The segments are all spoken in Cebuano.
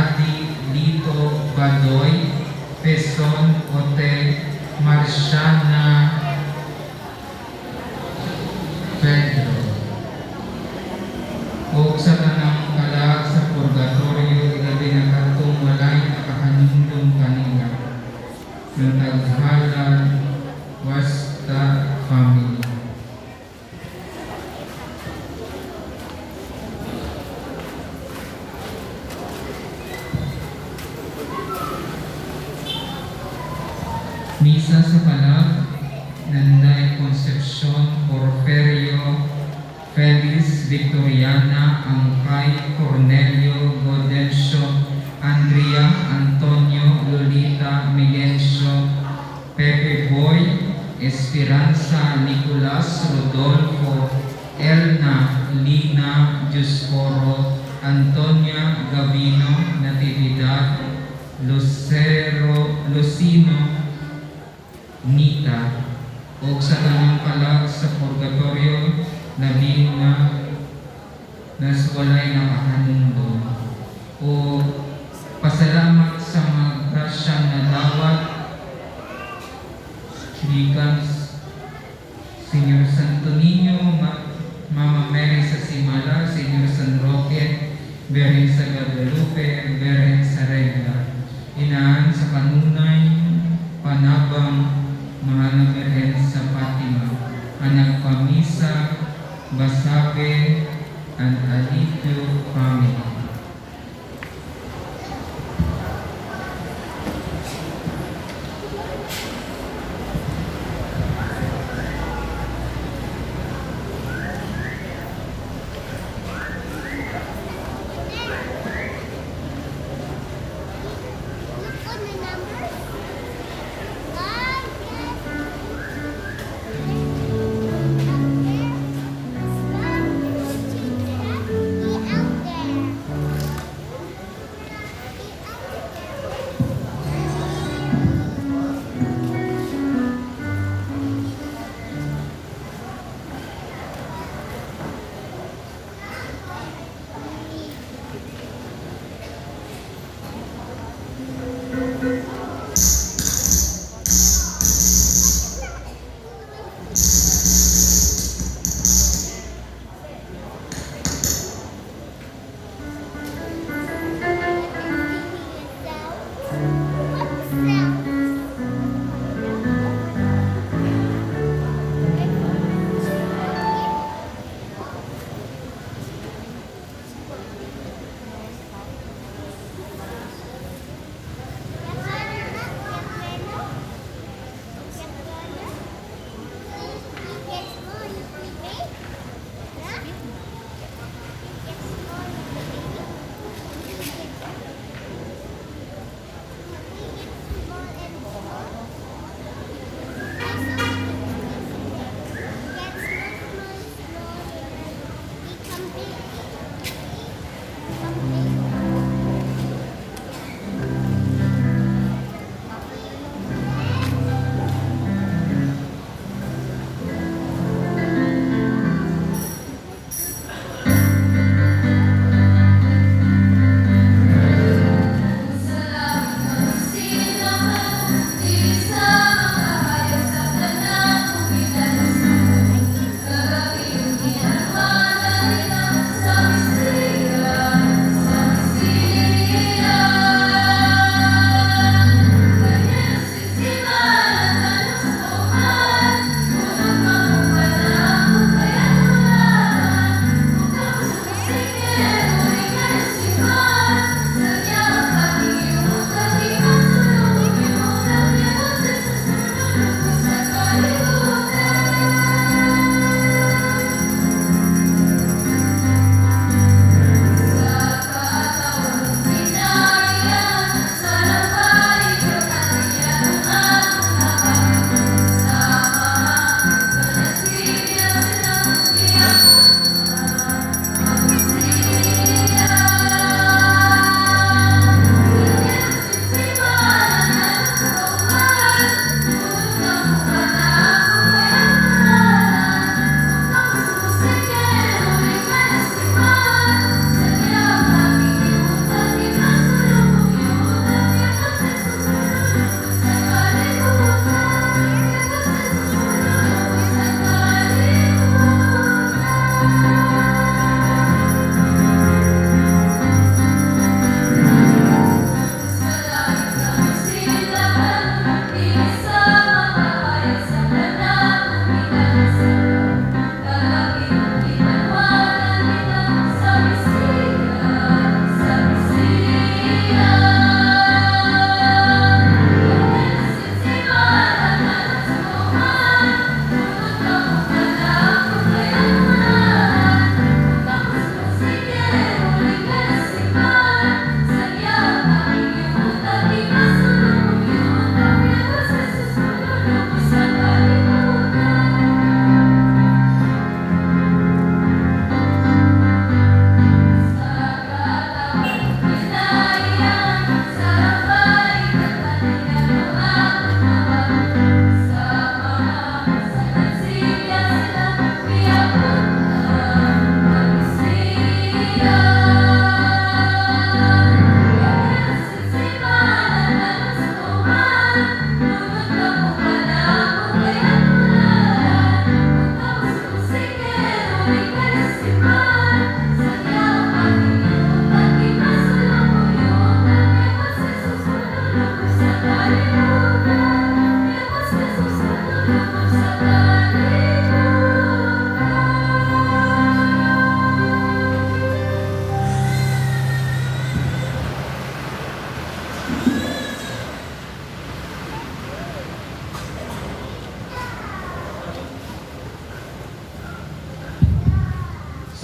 Adi, Lito, Badoy, Peson, Ote, Marciana, Pedro. O sa tanang kalag sa purgatorio, ilabi na katong walay nakahanumdum kanila. Ng taghalan, Wasta family. Misa sa Kalag, Nanday Concepcion, Porferio, Felix, Victoriana, Angkay, Cornelio, Godencio, Andrea, Antonio, Lolita, Milencio, Pepe Boy, Esperanza, Nicolas, Rodolfo, Elna, Lina, Dioscoro, Antonia, Gavino, Natividad, Lucero, Lucino, Nita, o sa tanang kalag sa purgatorio, labi na naswalay nakahanumdum. O pasalamat sa mga grasyang nadawat gikan Señor Santo Niño, Mama Mary sa Simala, Señor San Roque, Birhen sa Guadalupe, Birhen sa Regla, Inahan sa kanunay, Panabang, Mahal na Birhen sa Fatima, Anak Pamisa, Basabe, and Alipio family. Look on the numbers. 5, up there. 1, 2, 3, out there.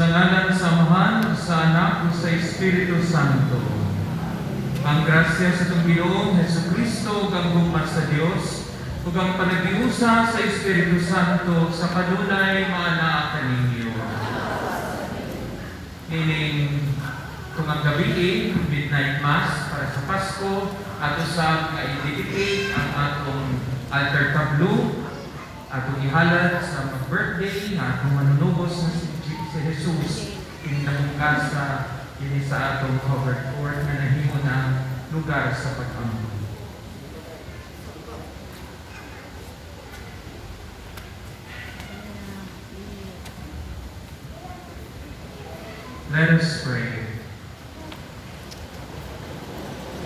Sa ngalan sa Amahan, sa Anak, ug sa Espiritu Santo. Ang grasya sa atong Ginoong Hesus Kristo ug ang gugma sa Dios ug ang panaghiusa sa Espiritu Santo sa kanunay maanaa kaninyo. Meaning, kung ang gabi, midnight mass para sa Pasko, ato sa nga i-dedicate ang atong altar tableau, atong ihalad sa mga birthday nga atong manunubos na si Jesus sa ini sa atong covered court na nahimo na ang lugar sa pag-ampo. Let us pray.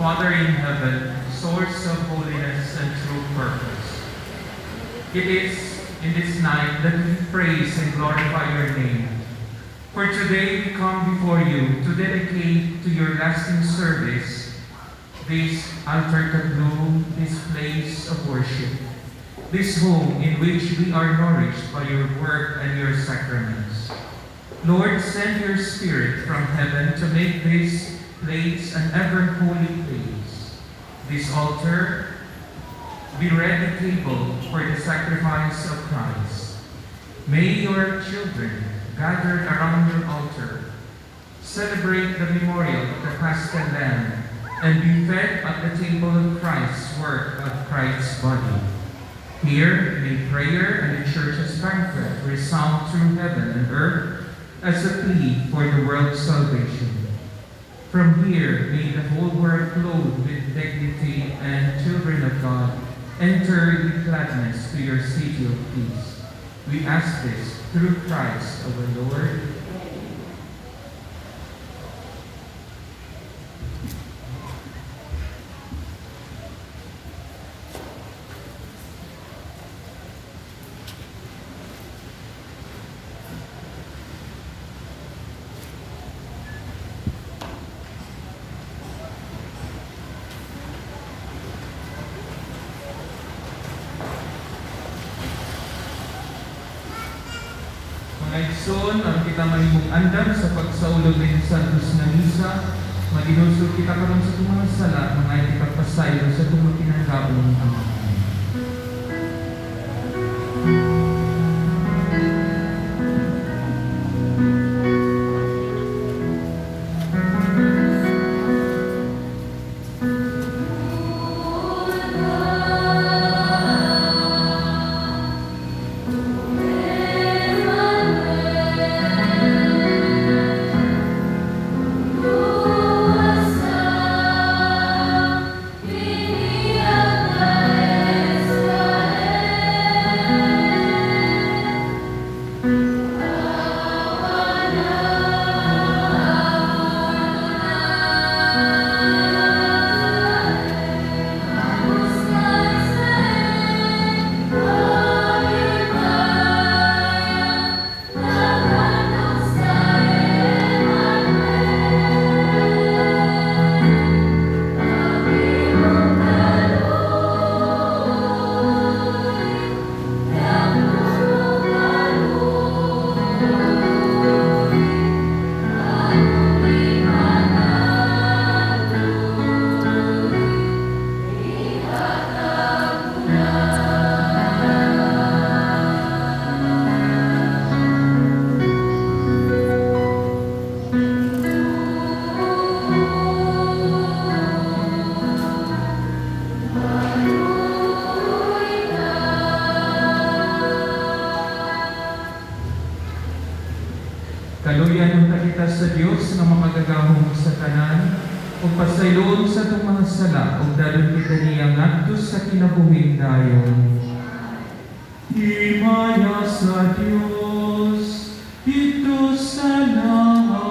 Father in heaven, source of holiness and true purpose, it is in this night that we praise and glorify your name. For today we come before you to dedicate to your lasting service this altar tableau, this place of worship, this home in which we are nourished by your work and your sacraments. Lord, send your Spirit from heaven to make this place an ever holy place. This altar be ready table for the sacrifice of Christ. May your children, gathered around your altar, celebrate the memorial of the Paschal Lamb and be fed at the table of Christ's work of Christ's body. Here, may prayer and the church's banquet resound through heaven and earth as a plea for the world's salvation. From here, may the whole world clothed with dignity and children of God enter with gladness to your city of peace. We ask this through Christ our Lord. Mga igsoon, aron kita mahimong andam sa pagsaulog ng Santos na Misa, maghinulsol kita karon sa atong mga sala, mga kita pasaylo sa atong mga kinanggaong Amahan. Kaluyan unta kita sa Dios nga makagagahom sa tanan, ug pasayloon sa atong mga sala ug dalon kita niya ngadto sa kinabuhing dayon. Himaya sa Dios didto sa langit.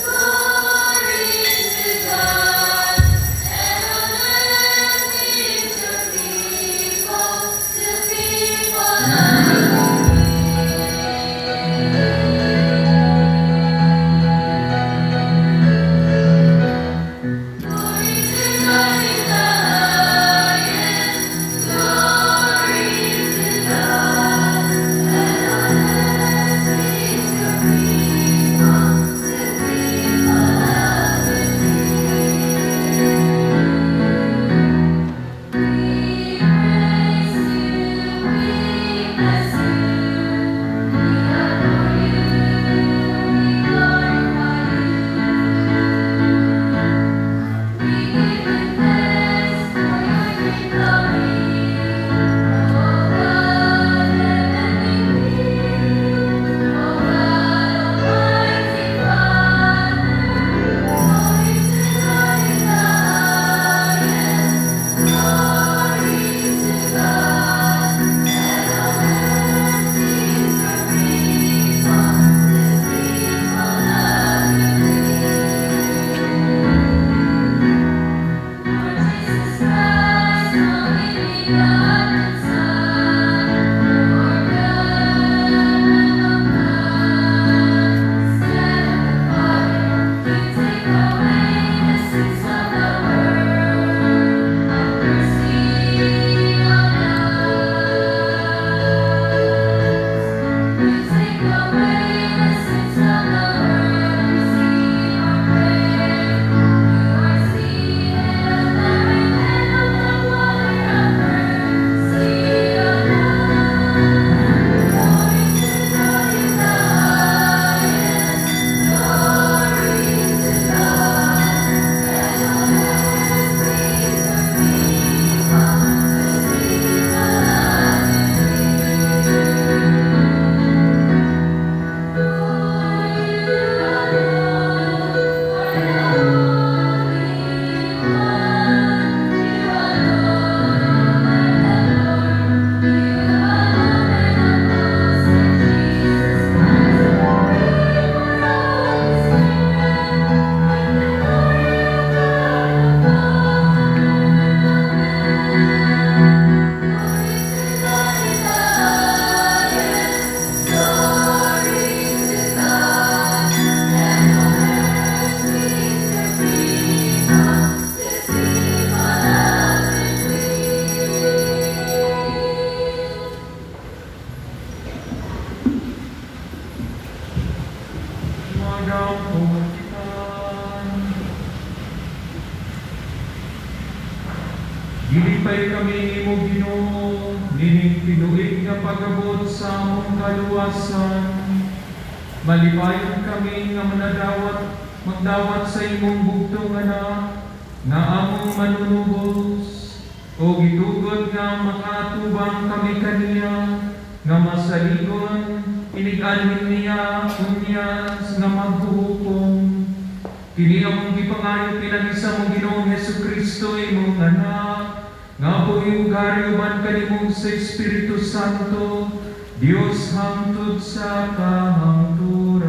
Glory to God, and on earth peace to people of. Gilipay kami nimo, Ginoo, nining tinuig nga pag-abot sa among kaluwasan. Malipayon kami nga manadawat, magdawat sa imong bugtong Anak, nga among Manunubos, o gitugot nga makaatubang kami kaniya, nga masaligon, inig-anhin niya, unya nga maghuhukom. Kini among gipangayo pinagi sa among Ginoong Hesus Kristo, imong Anak, nga buhi ug hari uban kanimo sa Espiritu Santo, Dios hangtod sa kahangturan.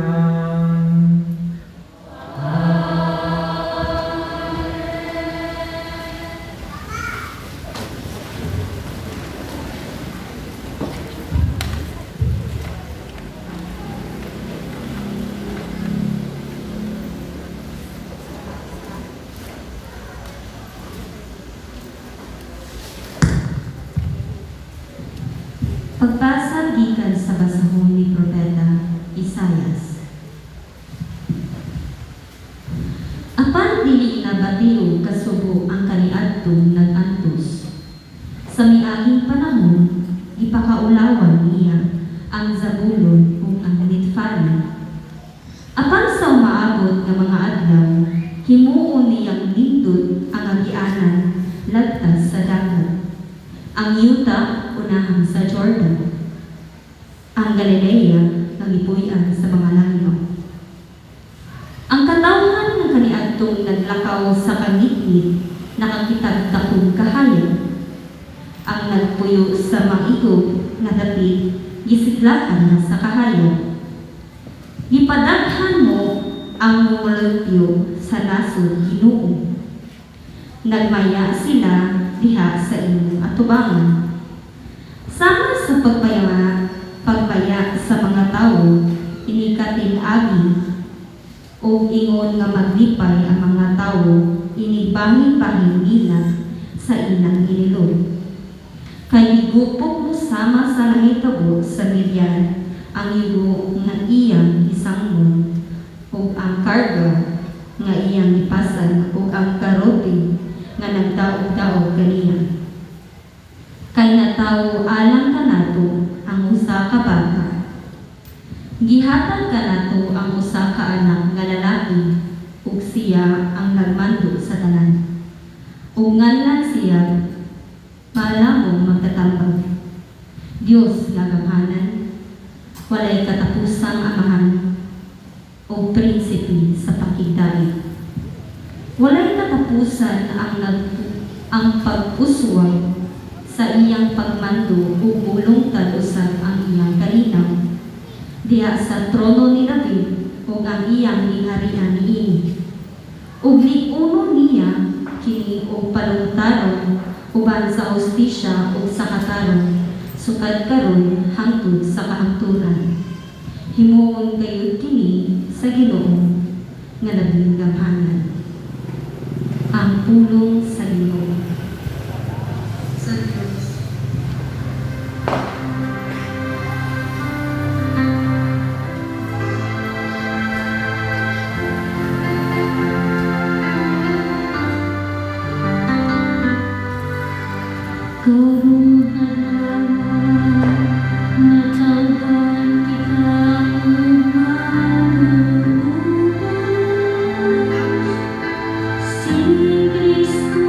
Pagbasa gikan sa basahon ni Propeta Isayas. Apan dili na batiog kasubo ang kaniadtong nag-antos. Sa miaging panahon, gipakaulawan niya ang Zabulon ug ang Netfali. Apan sa umaabot nga mga adlaw, himuon niyang nindot ang agianan lagtas sa dagat, ang yuta unahang sa Jordan, ang Galilea nga gipuy-an sa mga langyaw. Ang katawhan nga kaniadtong naglakaw sa kangitngit nakakitag dakong kahayag. Ang nagpuyo sa maigob nga dapit gisiklakan na sa kahayag. Gipadaghan mo ang mumulumpyo sa nasod, Ginoo. Nagmaya sila diha sa imong atubangan. Sama sa pagmaya sa mga tawo inig kating-agi ug ingon nga maglipay ang mga tawo inigbahin-bahin nila sa ilang hinilom. Kay gigupok mo sama sa nahitabo sa Midian ang yugo nga iyang gisangmon ug ang karga nga iyang gipasan ug ang karote nga nagdaog-daog kaniya. Kay natawo alang kanato ang usa ka bata. Gihatag kanato ang usa ka anak nga lalaki ug siya ang nagmando sa tanan. Ug nganlan siya Maalamong Magtatambag, Dios nga Gamhanan, Walay Katapusang Amahan, ug Prinsipe sa Pakigdait. Walay katapusan ang pag-uswag sa iyang pagmando ug mulungtad usab ang iyang kalinaw diha sa trono ni David ug ang iyang giharian niini. Ug lig-unon niya kini og palungtaron uban sa hustisya ug sa katarong sukad karon hangtod sa kahangturan. Himuon gayud kini sa Ginoo nga Labing Gamhanan. Ang pulong sa Ginoo. Sa Diyos. Karong adlaw, natawhan kita og Manunubos. Si Kristo.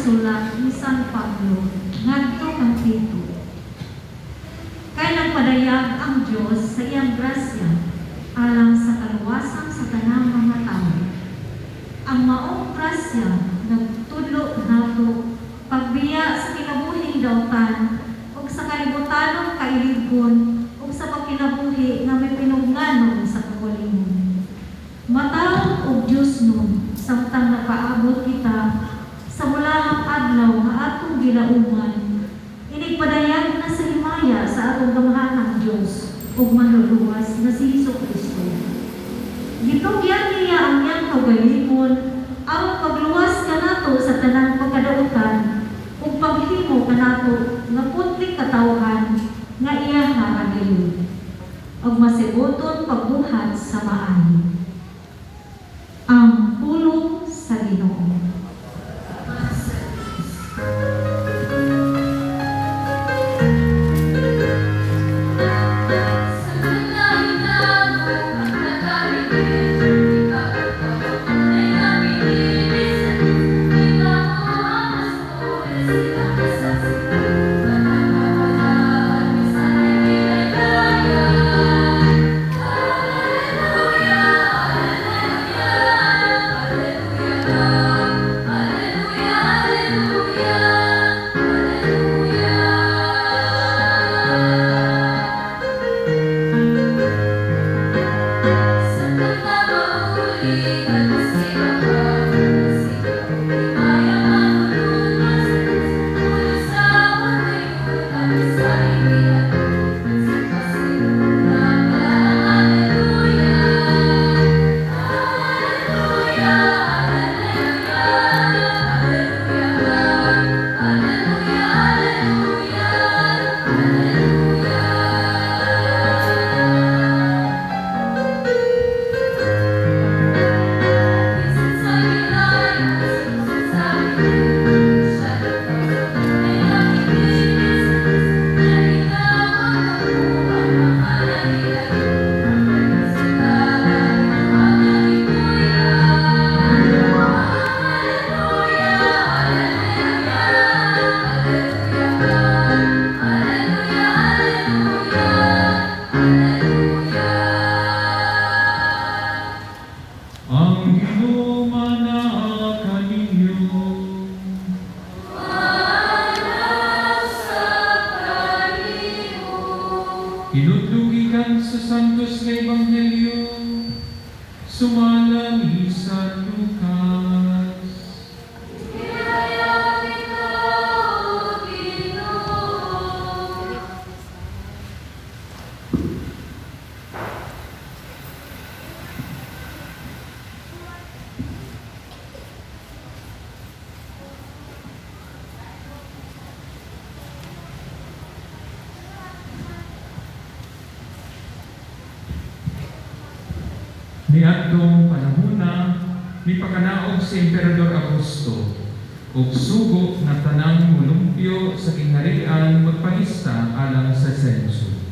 sulat ni San Pablo ngadto kang Tito. Kay nagpadayag ang Dios sa iyang grasya alang sa kaluwasan sa tanang mga tawo. Ang maong grasya nagtudlo nato pagbiya sa kinabuhing dautan ug sa kalibutanong kailigbon ug sa pagkinabuhi nga may pinugnanon sa kaugalingon. Matarong og Dios-non samtang nakaabot kita sa bulahang adlaw nga atong gilauman, inigpadayag na sa himaya sa atong gamhanang Dios ug Manluluwas nga si Hesus Kristo. Gitugyan niya ang iyang kaugalingon aron pagluwas kanato sa tanang pagkadautan ug paghimo kanato nga putling katawhan nga iyaha ra gayud ug masigoton pagbuhat sa maayo. Ang pulong sa Ginoo. Sa Diyos. Sa kinahinamo ang nagahigit, ay napinili sa Kita mo ang masulit, sila kasaksi. Panakawalaan, bisan ay kinagaya. Hallelujah, hallelujah, hallelujah, hallelujah, hallelujah, hallelujah. Sa pagkamauli at sila maya manulunas, ulusawon ngayon at sa ibigat, Hallelujah, hallelujah, hallelujah, hallelujah, hallelujah, hallelujah. Bisan sa gilayon, sa siya ay nakikinig sa ang mga nagilayo. Sila ang nagikuya. Hallelujah, hallelujah, hallelujah, hallelujah, hallelujah. Ang Ginoo manaa kaninyo. Sa kanimo. Hinudlo gikan sa Santos nga Ebanghelyo, sumala ni San Lucas. Ihayag ikaw, Ginoo. Niadtong panahona, mipakanaog si Emperador Augusto ug sugo nga tanang molumpyo sa gingharian magpalista alang sa senso.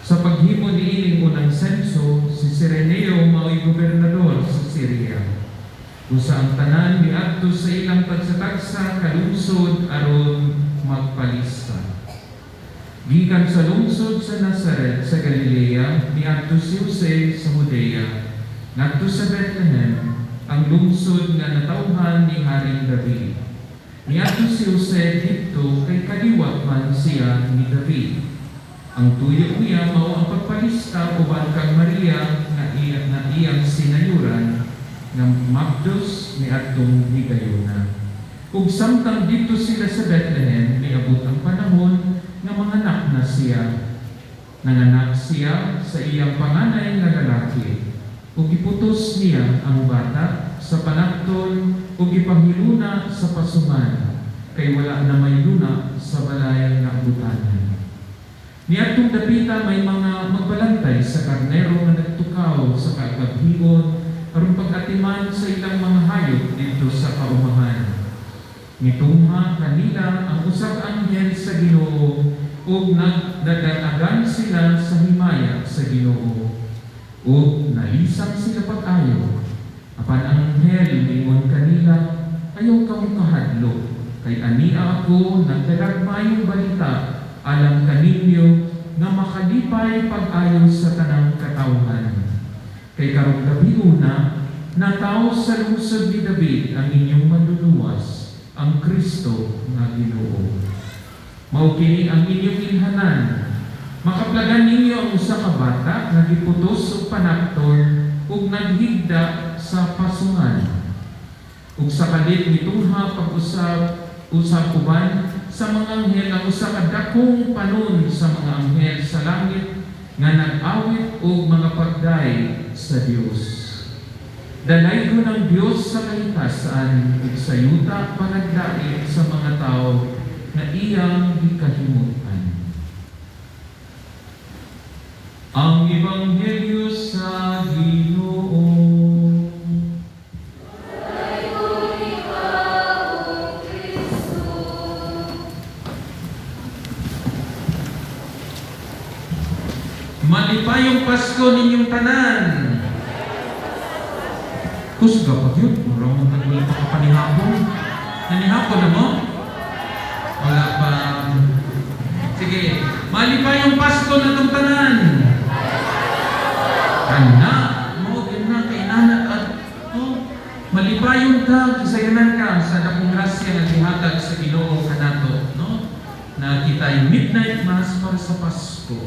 Sa paghimo niining unang senso, si Cireneo mao'y gobernador sa Syria. Usa ang tanan miadto sa ilang tagsa-tagsa kalungsod aron magpalista. Gikan sa lungsod sa Nazaret sa Galilea, miadto si Jose sa Judea, ngadto sa Bethlehem, ang lungsod nga natawhan ni Haring David. Miadto si Jose didto kay kaliwat man siya ni David. Ang tuyo niya mao ang pagpalista uban kang Maria nga iya nga iyang sinayuran nga mabdos niadtong higayuna. Ug samtang didto sila sa Bethlehem, miabot ang panahon nga manganak na siya. Nanganak siya sa iyang panganay nga lalaki. Ug giputos niya ang bata sa panapton ug gipahiluna sa pasuman kay wala na may luna sa balay nga abutanan. Niadtong dapita may mga magbalantay sa karnero nga nagtukaw sa kaagabhion aron pag-atiman sa ilang mga hayop didto sa kaumahan. Mitungha kanila ang usa ka anghel sa Ginoo ug nagdadanagan sila sa himaya sa Ginoo ug nalisang sila pag-ayo. Apan ang anghel miingon kanila, Ayaw kamo kahadlok, kay ania ako nagdalag maayong balita alang kaninyo nga makalipay pag-ayo sa tanang katawhan. Kay karong gabiuna, natawo sa lungsod ni David ang inyong manluluwas, ang Kristo nga Ginoo. Mao kini ang inyong ilhanan. Makaplagan ninyo ang usa ka bata nga giputos og panapton ug naghigda sa pasungan. Ug sa kalit mitungha pag-usab usab uban sa mga anghel ang usa ka dakong panon sa mga anghel sa langit nga nag-awit og mga pagday sa Dios. Dalaygon ang Dios sa kahitasan ug sa yuta panagdait sa mga tawo nga iyang gikahimutan. Ang Ebanghelyo sa Ginoo. Dalaygon ikaw, O Kristo. Malipayong Pasko ninyong tanan. Kusga pa gyud, mura man tag wala pa ka panihapon. Nanihapon na mo? Wala pa. Sige, malipayong Pasko na tong tanan. Kana, mo gyud na kay nanat at oh, malipayon ka, gisayanan ka sa dakong grasya nga gihatag sa Ginoo kanato, no? Na kita'y midnight mass para sa Pasko.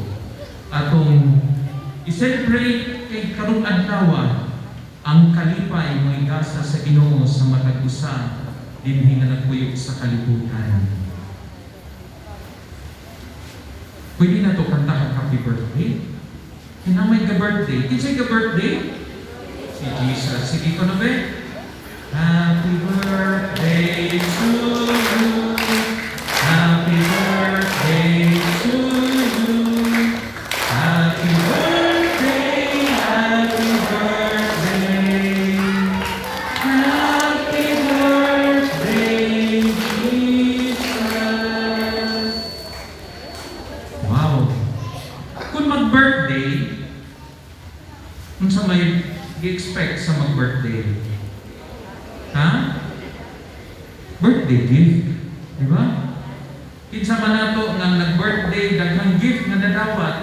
Atong i-celebrate kay karong adlaw ang kalipay mo igasa sa Ginoo sa matag usa dinhi nga nagpuyo sa kalibutan. Pwede na to kantahan happy birthday. Kinamay ka birthday. Kinsay ka birthday? Si Jesus. Sige ko na ba? Happy birthday to you. Happy birthday to you. Happy birthday, happy birthday. Happy birthday, Jesus. Wow. Kung mag-birthday, unsa may gi-expect sa mag-birthday? Ha? Birthday gift, di ba? Kinsa man nato nga nag-birthday, daghang gift nga nadawat?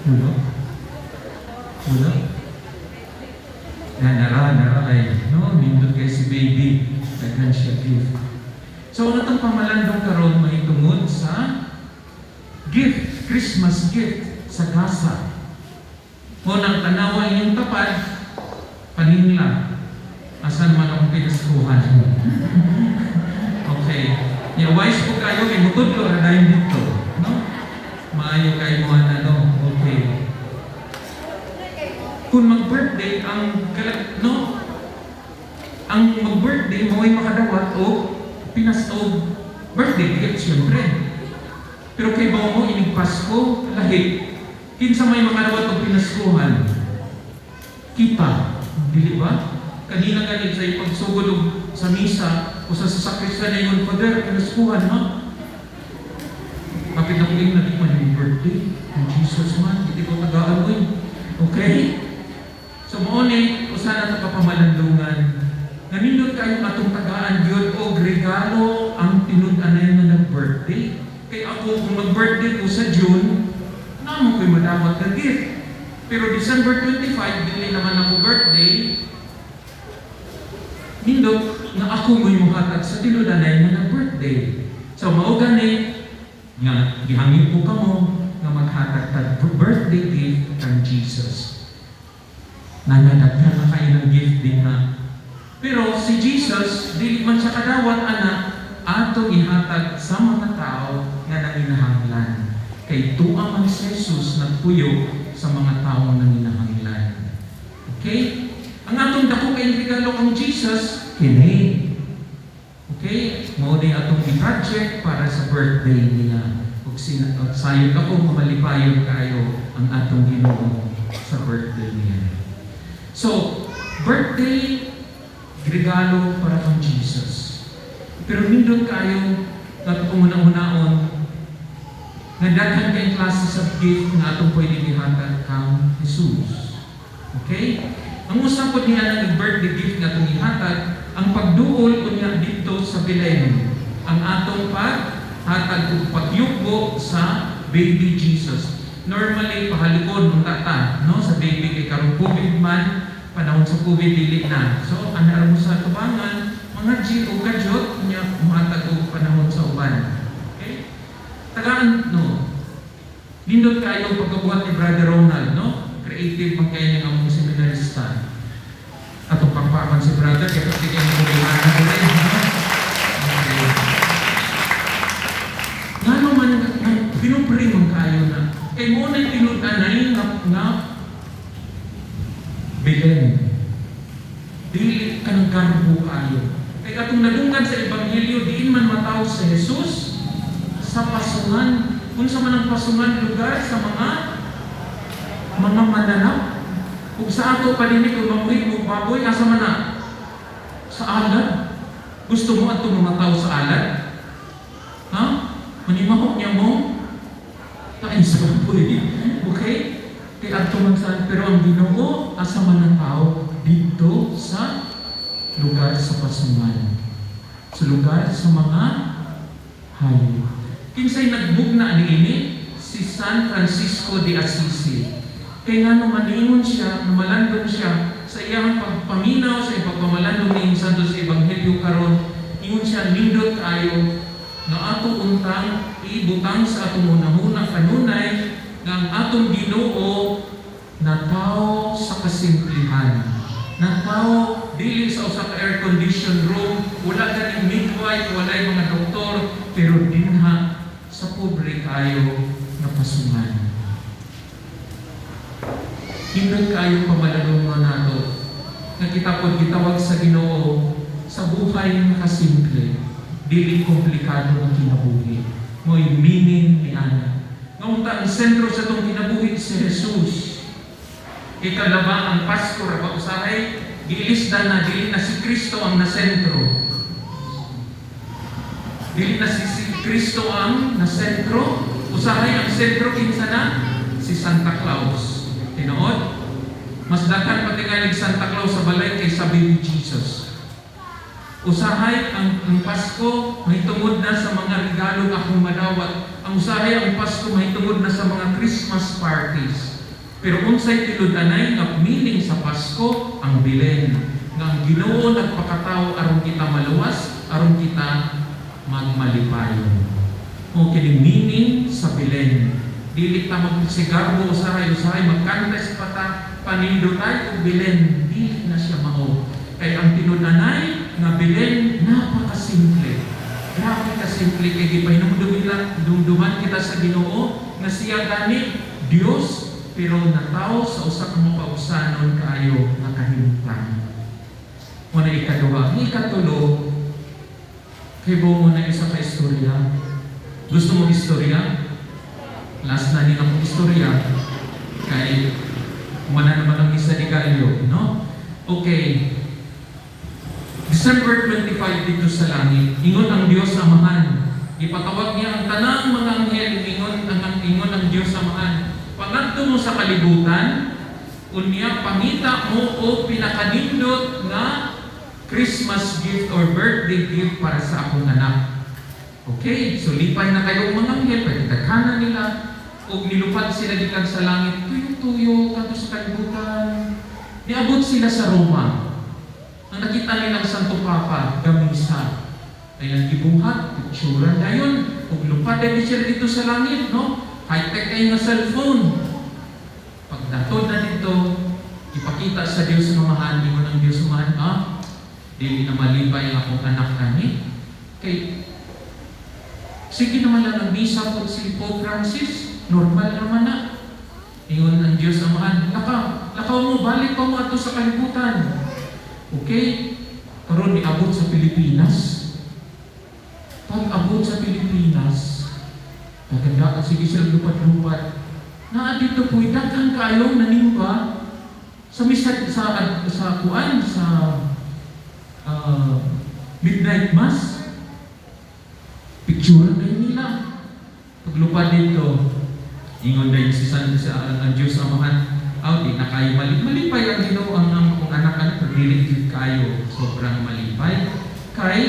Wala. Wala. Na nara, nara ay, no, nindot kay si baby, daghan siya gift. So, ang atong pamalandong karon mahitungod sa gift, Christmas gift sa gasa. O nang tanawa inyong tapad, paningla. Asan man akong pinaskuhan. Okay. Ya, wise po kayo, kay mutudlo na dayon dito. No? Maayo kayo mo ano. Okay. Kung mag-birthday, ang kalag, no? Ang mag-birthday mo ay makadawat o pinas o birthday gift, siyempre. Pero kay bawo mo, inig Pasko, lahi. Kinsa may makadawat og pinaskuhan? Kita, dili ba? Kanina ganit sa ipagsugod og sa misa o sa sakristan na yun, Father, pinaskuhan, no? Kapit na kuling na di man yung birthday. Yung Jesus man, hindi ko tagaan mo. Okay? So mao ni, usa na ito kapamalandungan. Nanindot kayo atong tagaan yun og regalo ang tinud-anay nga nag-birthday. Kay ako, kung mag-birthday ko sa June, namo ko'y madawat na gift. Pero December 25, dili naman ako birthday, nindot nga ako mo'y muhatag sa tinud-anay nga nag-birthday. So mao gani nga gihangyo ko kamo nga maghatag tag birthday gift kang Jesus. Nangadaghan na kayo ng gift din ha. Pero si Jesus, dili man siya kadawat ana, atong ihatag sa mga tao nga nanginahanglan. Kay tuwa man si Jesus nagpuyo sa mga tao nanginahanglan. Okay? Ang atong dako kay regalo kang Jesus, kini. Okay? Mao ni atong i-project para sa birthday niya. Ug sayod ako mamalipayon kayo ang atong Ginoo sa birthday niya. So, birthday regalo para kang Jesus. Pero nindot kayo nga una-unaon nga daghan kay klase sa gift nga atong pwede gihatag kang Jesus. Okay? Ang usa pod niya ng birthday gift nga atong ihatag, ang pagduol unya didto sa Belen. Ang atong paghatag ug pagyuko sa baby Jesus. Normally pahalikon unta ta, no, sa baby kay karong COVID man, panahon sa COVID dili na. So ana ra mo sa tubangan, mga G o kadyot nya muhatag og panahon sa uban. Okay? Tagaan, no. Nindot kayo pagkabuhat ni Brother Ronald, no? Creative man kayo ng among seminarista. Atong pakpakan si Brother, kaya pati kayo mo ko rin, no? Okay. Ngano man, pinupri man kayo na. Kay mo na tinud-anay nga Belen. Dili ka ng garbo kayo. Kay atong nadunggan sa Ebanghelyo, diin man mataw sa Jesus sa pasungan. Unsa man ang pasungan? Lugar sa mga mananap. Ug sa ato pa dinhi, kung mamuhi mo baboy, asa man na? Sa alad. Gusto mo adto mamataw sa alad? Ha? Manimahok niya mo? Kain sa baboy. Okay? Kay adto man sa, pero ang Ginoo, asa man ang tao? Dito sa lugar sa pasungan. Sa lugar sa mga hayop. Kinsay nagbugna niini? Si San Francisco de Assisi. Kay nga maningon siya, numalandong siya sa iyang pagpaminaw, sa iyang pagpamalandong ni Santo sa Ebanghelyo karon, ingon siya, nindot kayo nga ato untang ibutang sa atong hunahuna kanunay nga ang atong Ginoo natawo sa kasimplihan. Natawo dili sa usa ka air-conditioned room, wala ganing midwife, walay mga doktor, pero dinha sa pobre kayo nga pasungan. Hindot kayo pamalalungon nato nga kita pod gitawag sa Ginoo sa buhay nga kasimple, dili komplikado nga kinabuhi. Mo'y meaning ni ana. Nga unta ang sentro sa atong kinabuhi si Jesus. Ikalaba ang Pasko ra ba, usahay giilisdan na, dili na si Kristo ang nasentro. Dili na si Kristo ang nasentro. Usahay ang sentro kinsa na? Si Santa Claus. Tinuod? Mas daghan pa tingali Santa Claus sa balay kaysa baby Jesus. Usahay ang Pasko mahitungod na sa mga regalo nga akong madawat. Ang usahay ang Pasko mahitungod na sa mga Christmas parties. Pero unsay tilud-anay nga meaning sa Pasko? Ang Belen. Nga ang Ginoo nagpakatao aron kita maluwas, aron kita magmalipayon. O kini meaning sa Belen. Dili ta magsigarbo usahay usahay magkantes pa ta, panindotay og Belen, dili na siya mao. Kay ang tinud-anay nga Belen napakasimple. Grabe kasimple kay gipahinumduman kita sa Ginoo nga siya gani Dios pero natawo sa usa ka mapausanon kaayo nga kahimtang. Muna ikaduha, ang ikatulo, kay mo na isa ka istorya. Gusto mo istorya? Last na ni akong istorya. Kay wala naman ang isa ni Gallo, no? Okay. December 25 dito sa langit, ingon ang Dios Amahan. Ipatawag niya ang tanang mga anghel, ingon ang Dios Amahan. "Pangadto mo sa kalibutan, unya pangita mo o pinakanindot nga Christmas gift or birthday gift para sa akong anak." Okay, so lipay na kayo mga anghel, pwede taghanan nila, ug nilupad sila gikan sa langit, tuyo-tuyo, kadto sa kalibutan. Niabot sila sa Roma. Ang nakita nilang Santo Papa, gamisa. Ay ang gibuhat, picturean dayon, ug lupad din sila dito sa langit, no? High-tech kayo nga cellphone. Pagdatod na dito, ipakita sa Diyos Amahan, ingon ang Diyos Amahan, "Ah, dili na malipay ang akong anak ani. Kay, sige naman lang ang misa po si Pope Francis, normal naman na." Ingon ang Diyos Amahan, "Lakaw, lakaw mo, balik pa mo ato sa kalibutan." Okay? Karon niabot sa Pilipinas. Pag abot sa Pilipinas, gaganda sige sila lupad-lupad. Naa dito po, daghan kayong nanimba sa misa sa kuan sa midnight mass. Picture kayo nila. Paglupad dito, ingon dahil si San sa ang Diyos Amahan, "Aw, di na kayo malipay ang Ginoo ang ano, pero dili gyud kayo sobrang malipay. Kay,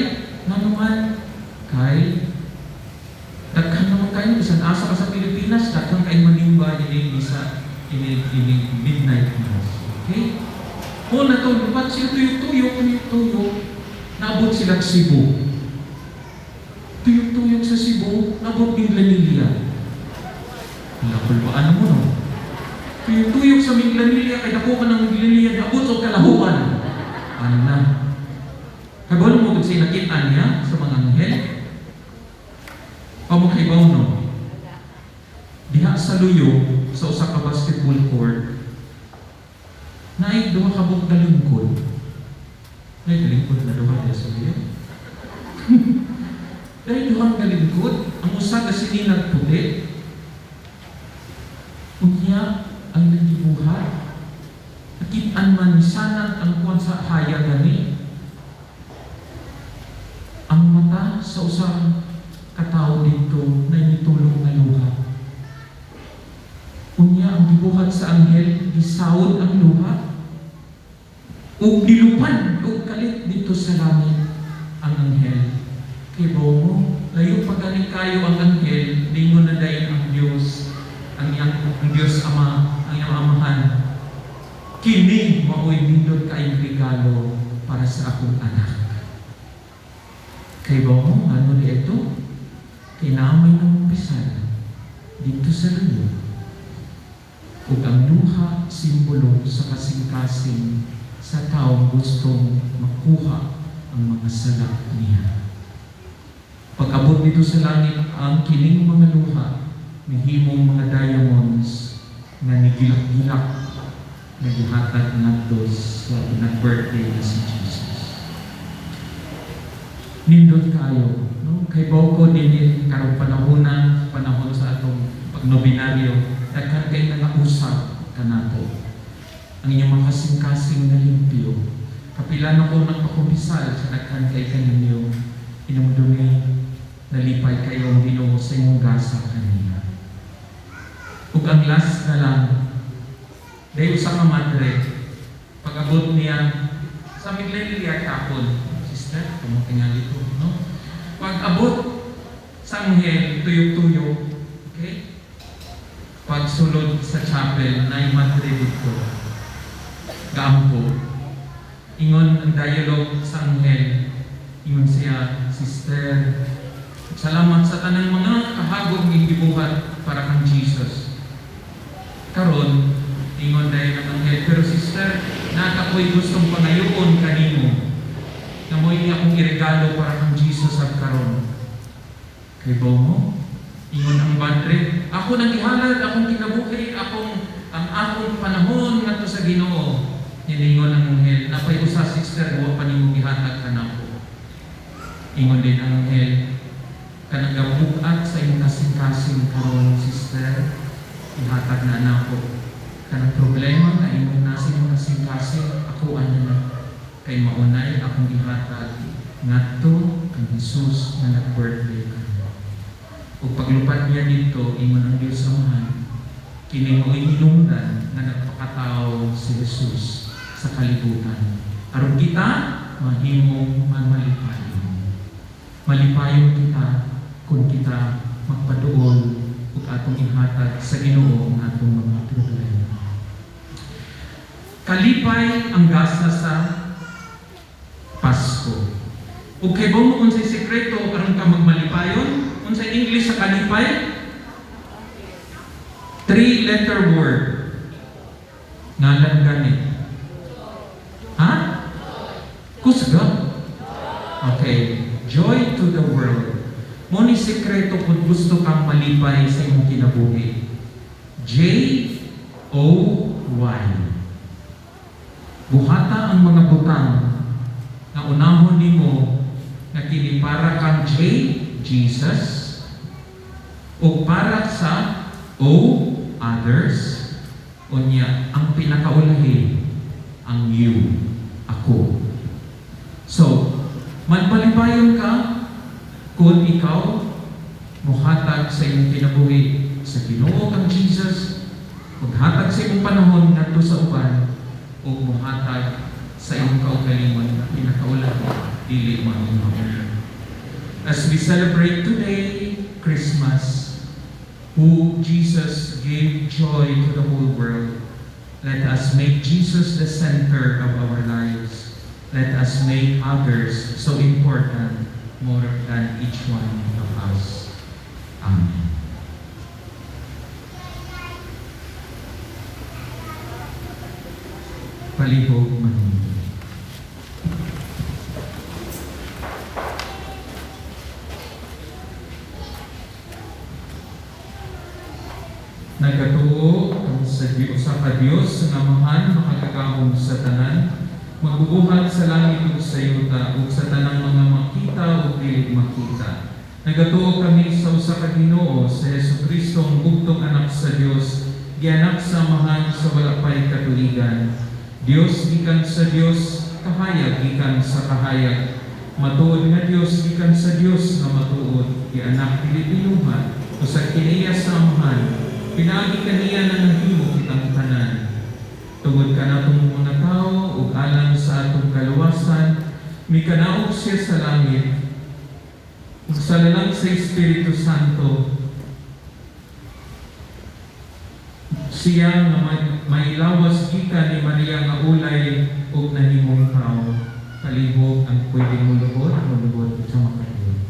nanuman, kay, daghan naman kayo, bisan asa ka sa Pilipinas, daghan kayo manimba ini misa, ini midnight mass. Okay? Kung na to, lupat sila tuyok-tuyok, tuyok-tuyok, naabot sila sa Cebu. Tuyok-tuyok sa Cebu, naabot Minglanilla. Wala, kulbaan mo, no? Tuyok-tuyok sa Minglanilla, kay dako ka ng Minglanilla, naabot sa Kalahoan. Ano na? Kabalo mo kung sa nakita niya sa mga anghel? O mo kaibaw, no? Diha sa luyo, sa usa ka basketball court, naay duha ka buok galingkod. Naay galingkod na duha diha sa luyo. Dahil duhang galingkod, ang usa ka sininag puti. Unya ang nagibuhat. Nakitaan man sanat ang kuwan sa hayag gani. Ang mata sa usa ka tawo dito na nitulong nga luha. Unya ang gibuhat sa anghel, gisawod ang luha. Ug nilupad og kalit dito sa langit ang anghel. Kay mo, layo pa gani kayo ang anghel, ningon na dayon ang Dios, ang Dios Ama, ang iyang amahan. "Kini maoy nindot kaayong regalo para sa akong anak." Kay mo, ano di ito? Kay naamay nangumpisal dito sa luyo. Ug ang luha, simbolo sa kasing-kasing sa taong gustong makuha ang mga sala niya. Pag-abot dito sa langit, ang kining mga luha, nihimong mga diamonds nga nigilak-gilak na gihatag ngadto sa nag-birthday na si Jesus. Nindot kayo, no? Kay ko din karong panahon na panahon sa atong pagnobinaryo, daghan kay nangausap kanato. Ang inyong mga kasing-kasing na limpyo. Kapila na ko nagpakumpisal sa daghan kay kaninyo. Inumdumi, nalipay kayo ang Ginoo sa inyong gasa kanina. Ug ang last na lang, dahil usa ka madre, pag-abot niya sa Miglelia Chapel, sister, tumutingali ito, no? Pag-abot sa anghel, tuyok-tuyok, okay? Pagsulod sa chapel, na madre dito, gaampo. Ingon ang dialogue sa anghel, ingon siya, "Sister, salamat sa tanang mga kahagong gibuhat para kang Jesus." Karon, ingon dahil ang anghel, "Pero sister, naa ko'y gustong pangayoon kanimo. Na mo'y akong iregalo para kang Jesus at karon." Kay mo, ingon ang madre, "Ako nang gihalad, akong kinabuhi, ang akong panahon ngadto sa Ginoo." Nilingon ang anghel, "Napay usa, sister, wa pa nimo gihatag kanako." Ingon din ang anghel, "Kanang gabugat sa imong kasing-kasing karon, sister, ihatag na nako. Kanang problema nga imong nasa imong kasing-kasing, ako ano na. Kay maunay akong ihatag ngadto kang Jesus nga nag-birthday karon." Ug paglupad niya dito, ingon ang Dios Amahan, "Kini mao'y hinungdan nga nagpakatao si Jesus sa kalibutan. Aron kita mahimong malipayon." Malipayon kita kung kita magpaduol ug atong ihatag sa Ginoo ang atong mga problema. Kalipay ang gasa sa Pasko. Ug kay mo unsay sekreto aron ka magmalipayon? Unsay English sa kalipay? Three letter word. Ngalan gani. Ha? Kusga. Okay. Joy to the world. Mo ni sekreto kung gusto kang malipay sa imong kinabuhi. Joy. Buhata ang mga butang nga unahon nimo nga kini para kang J, Jesus, o para sa O, others, unya ang pinakaulahi, ang you, ako. So, magmalipayon ka kung ikaw muhatag sa imong kinabuhi sa Ginoo kang Jesus, maghatag sa imong panahon ngadto sa uban, o muhatag sa Sa imong kaugalingon nga pinakaulahi, dili mauna. As we celebrate today, Christmas, who Jesus gave joy to the whole world, let us make Jesus the center of our lives. Let us make others so important more than each one of us. Amen. Palihog manindog. Nagatuo ang sa usa ka Dios nga Amahan, makagagahom sa tanan, magbubuhat sa langit ug sa yuta ug sa tanang mga makita ug dili makita. Nagatuo kami sa usa ka Ginoo, sa Hesukristo, ang bugtong anak sa Dios, gianak sa Amahan sa wala pay katuigan. Dios gikan sa Dios, kahayag gikan sa kahayag. Matuod nga Dios gikan sa Dios nga matuod, gianak dili binuhat, usa kiniya sa Amahan. Pinaagi kaniya na nahimo kitang tanan. Tungod kanatong mga tao ug alang sa atong kaluwasan, mikanaog siya sa langit ug sa lalang sa Espiritu Santo. Siya nga mailawas gikan ni Maria nga ulay ug nahimong tao. Palihog ang pwede muluhod, muluhod sa makatulog.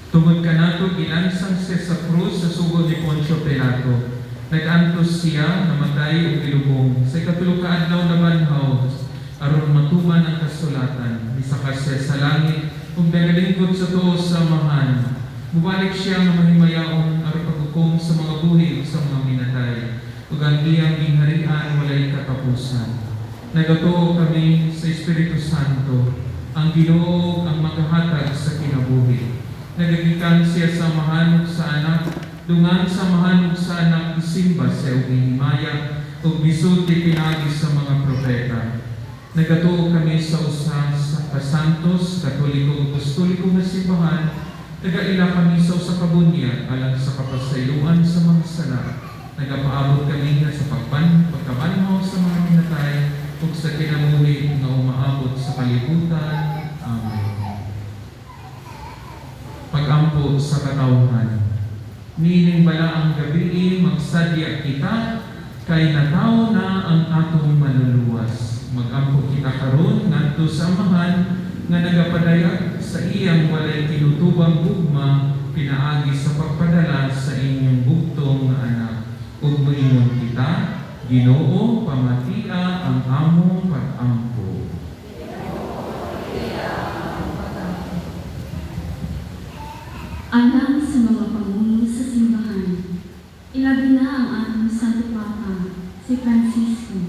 Tungod kanato gilansang siya sa krus sa sugod ni Poncio Pilato. Nag-antos siya, namatay ug gilubong. Sa ikatulo ka adlaw nabanhaw aron matuman ang kasulatan. Misaka siya sa langit ug nagalingkod sa tuo sa Amahan. Mubalik siya nga mahimayaon aron paghukom sa mga buhi ug sa mga minatay. Ug ang iyang gingharian walay katapusan. Nagatuo kami sa Espiritu Santo, ang Ginoo ang magahatag sa kinabuhi. Nagagikan siya sa Amahan ug sa Anak, dungan sa Amahan ug sa Anak isimba siya ug gihimaya ug misulti pinaagi sa mga propeta. Nagatuo kami sa usa sa kasantos, Katoliko ug Apostoliko nga simbahan, nagaila kami sa usa ka bunyag alang sa kapasayloan sa mga sala. Nagapaabot kami nga sa pagkabanhaw sa mga minatay ug sa kinabuhi nga umaabot sa kalibutan. Amen. Pagampo sa katawhan. Niining balaang gabii, magsadya kita, kay natawo na ang atong manluluwas. Magampo kita karon ngadto sa Amahan nga nagapadayag sa iyang walay kinutubang gugma pinaagi sa pagpadala sa inyong bugtong nga anak. Ug moingon kita, Ginoo, pamatia ang among pag-ampo. Alang sa mga pangulo sa simbahan, ilabi na ang atong Santo Papa, si Francisco,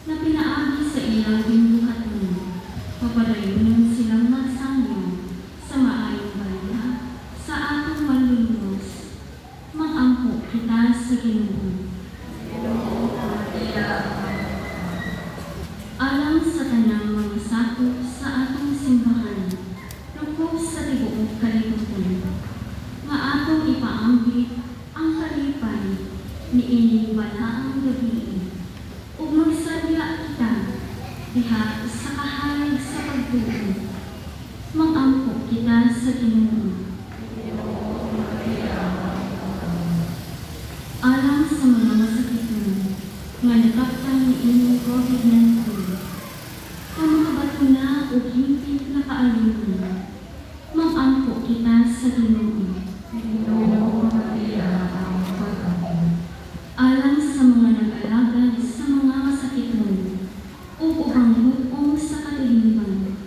na pinaagi sa iyang binuhatan, papadayonon silang magsangyo sa maayong balita sa atong manluluwas. Mag-ampo kita sa Ginoo. Alang sa tanang mga sakop sa atong simbahan, lukop sa tibuok kalibutan, nga atong ipaambit ang kalipay niining balaang gabii, ug magsadya kita diha sa kahayag sa pagtuo. Mag-ampo kita sa Ginoo. Alang sa mga masakiton nga nataptan niining COVID-19, ang makabato na og hingpit na kaalyuhan, mag-ampo kita sa Ginoo. Alang sa mga nag-alagad sa mga masakiton ug ubang hut-ong sa katilingban,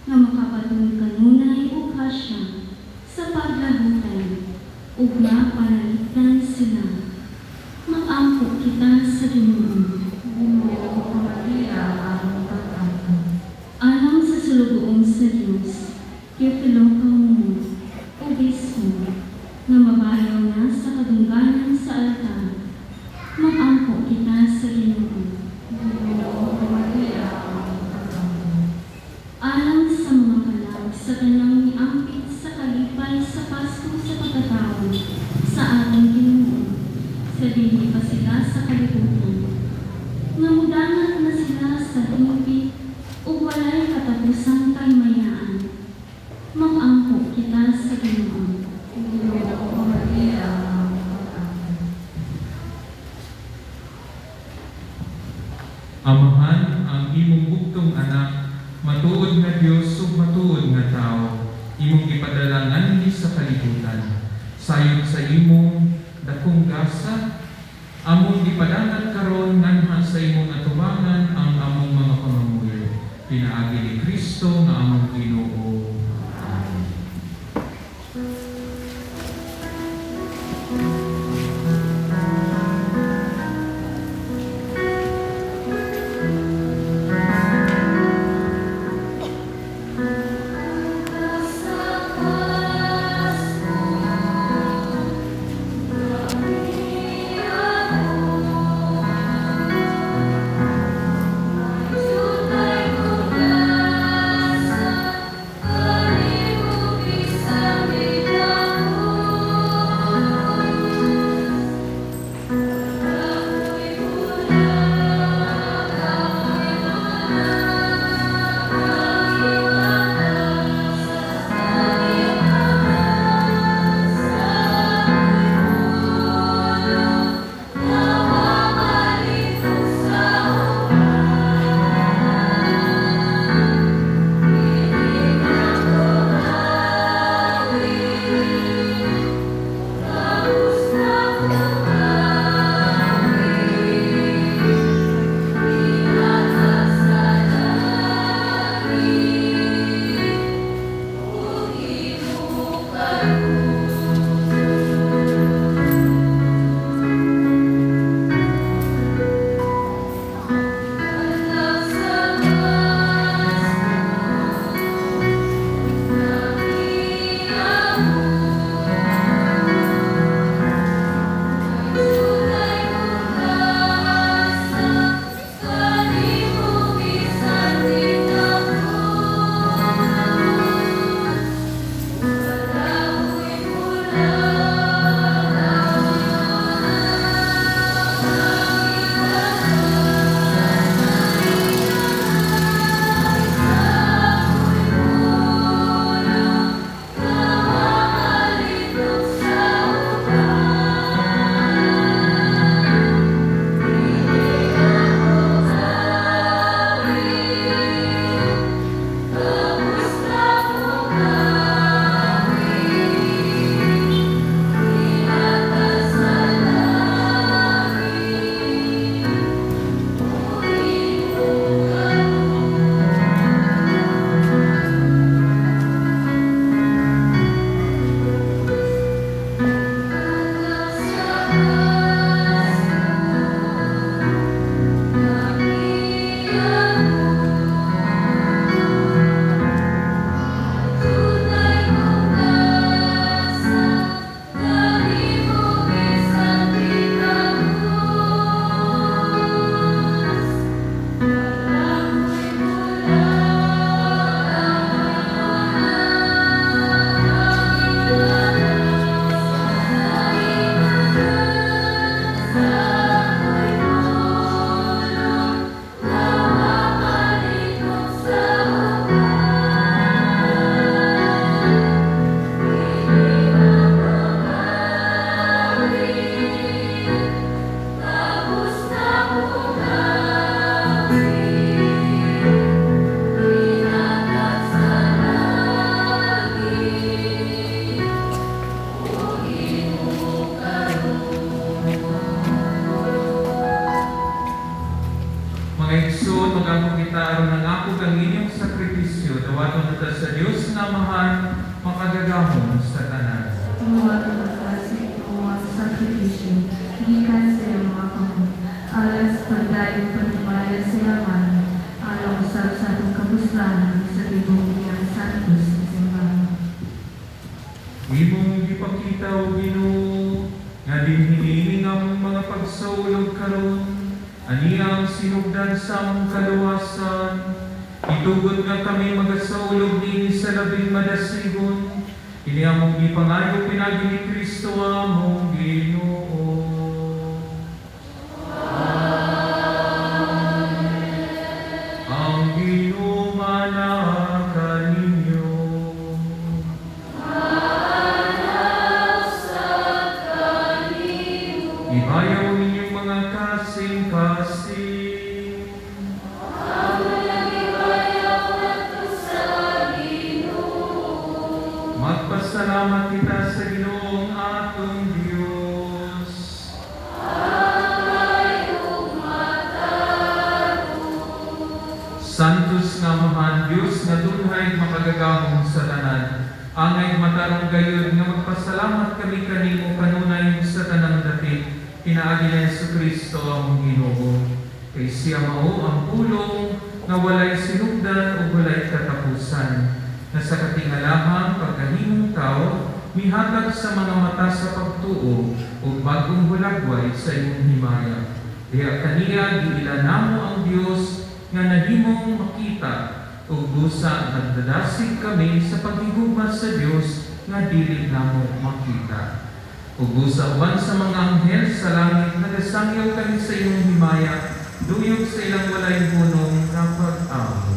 nga makabaton kanunay og grasya sa paglahutan ug nga panalipdan sila. Mag-ampo kita sa Ginoo. Alang sa sulugoon sa Dios, Teofilo Kauno, Obispo, nga mabayaw na sa kadungganan sa altar, mag Sa dinhi pa sila sa kalibutan, nga mudangat na sila sa hingpit ug walay katapusang kahimayaan. Mag-ampo kita sa Ginoo. Ginoo, Maria, ang pag-ampo. Amahan, ang imong bugtong anak, matuod nga Dios ug matuod nga tawo, imong gipadala nganhi sa kalibutan. Sayod sa imong dakong gasa, among gipadangat karon nganha sa imong atubangan ang among mga pangamuyo. Pinaagi ni Kristo nga among Ginoo. Amen. Mga igsoon, mag-ampo kita aron nangakog ang inyong sakripisyo, dawaton nato sa Dios nga Amahan, makagagahom sa tanan. Tumuwaton ka sa imo ang sakripisyo, gikan sa iyong mga kamot, alang sa pagdayong pagdumaya sa iyang ngalan, alang usab sa atong kapuslanan sa tibuok niyang santos na simbahan. Imong gipakita, o Ginoo, nga dinhi niini nga among mga pagsaulog karon, ania ang sinugdan sa among kaluwasan. Itugot nga kami magasaulog niini sa labing madasigon. Ini among gipangayo pinaagi ni Kristo among Ginoo. Ibayaw ang inyong mga kasing-kasing. Magpasalamat kita sa Ginoong atong Diyos. Santos nga Amahan, Diyos nga dunhay makagagahom sa tanan. Angay matarong gayud nga magpasalamat kami kanimo kanunay sa tanang dapit, pinaagi ni Hesus Kristo ang Ginoo. Kay siya mao ang pulong nga walay sinugdan ug walay katapusan, na sa katingalahang pagkahimong tao, mihatag sa mga mata sa pagtuo ug bag-ong hulagway sa imong himaya. Diha kaniya giila namo ang Dios nga nahimong makita ug busa nagdadasig kami sa paghigugma sa Dios nga dili namo makita. Ug busa uban sa mga anghel sa langit nagasangyaw kami sa imong himaya, duyog sa ilang walay hunong nga pag-amo.